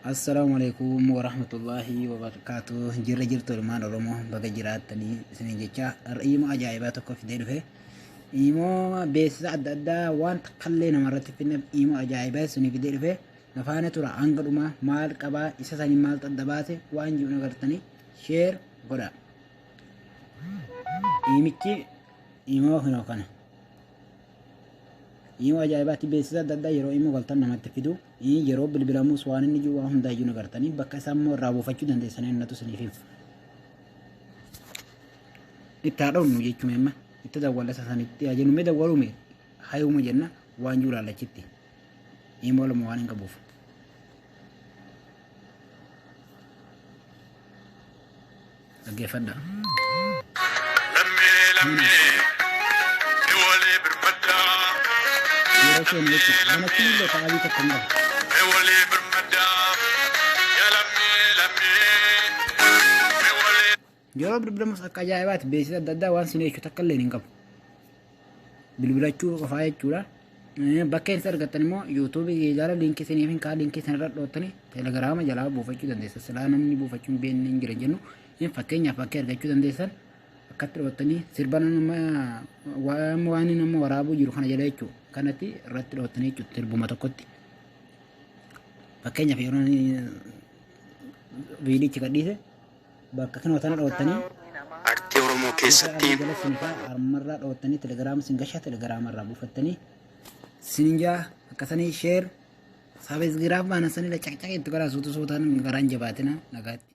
Assalaamu alaikum warahmatullaahi wabarakaatu. Jirra jirtu ilmaan Oromoo, baga jiraattanii isiniin jecha. Har'a imoo ajaa'ibaa tokko fidee dhufe. Imoo beeksisa adda addaa waan takkallee namarratti finne, imoo ajaa'ibaa isinii fidee dhufe. Nafaana tura hanga dhumaa. Maal qabaa, isa sanii maaltu adda baase waan jiru agartanii share godha. Imichi imoo kinoo kana. Imoo ajaa'ibaatti beeksisa adda addaa yeroo imoo galtan namatti fidu, yeroo bilbilamus waan inni jiru waan hundaa iyyuu agartanii, bakka isaan immoo irraa buufachuu dandeessanii innatu isiniif hima. Itti haa dhoofnu jechuun amma itti dawwalla isa sanitti haa jennu, mee dawwalume hayuma jenna waan jiru laallachitti. Imoo lama waan hin qabuuf. Dhaggeeffadha. Lammii lammii ni walii birmaddaa. Yeroo seenu jechuudha. Banachuun illee ta'abii tokko hin qabu. Ni walii birmaddaa. Yaa lammii lammii ni walii. Yeroo bilbilamus akka ajaa'ibaatti beeksisa adda addaa waan sin eechu takka illee hin qabu. Bilbilachuu qofaa jechuudha. Bakka isin argattan immoo yuutuubii jala liinkii isiniif hin kaa, liinkii isin irra dhoottanii telegiraama jalaa buufachuu dandeessan. Silaa namni buufachuu hin beekne hin jira jennu. Fakkeenyaaf bakka argachuu dandeessan akkatti dhoottanii sirba nama waan nama waraabuu jiru kana jala jechuudha. Kanatti irratti dhoottanii jechuudha sirbuma tokkotti. Fakkeenyaaf yeroo viidichi gadhiise bakka kana tana dhoottanii Artii Oromoo keessatti jala sinifaa armarraa dhoottanii telegiraama sin gashaa, telegiraama irraa buufattanii sinjaa akkasanii share subscribe baana sanillee caqcaqee itti godhaa, suutu suutaan garaan jabaatina, nagaatti.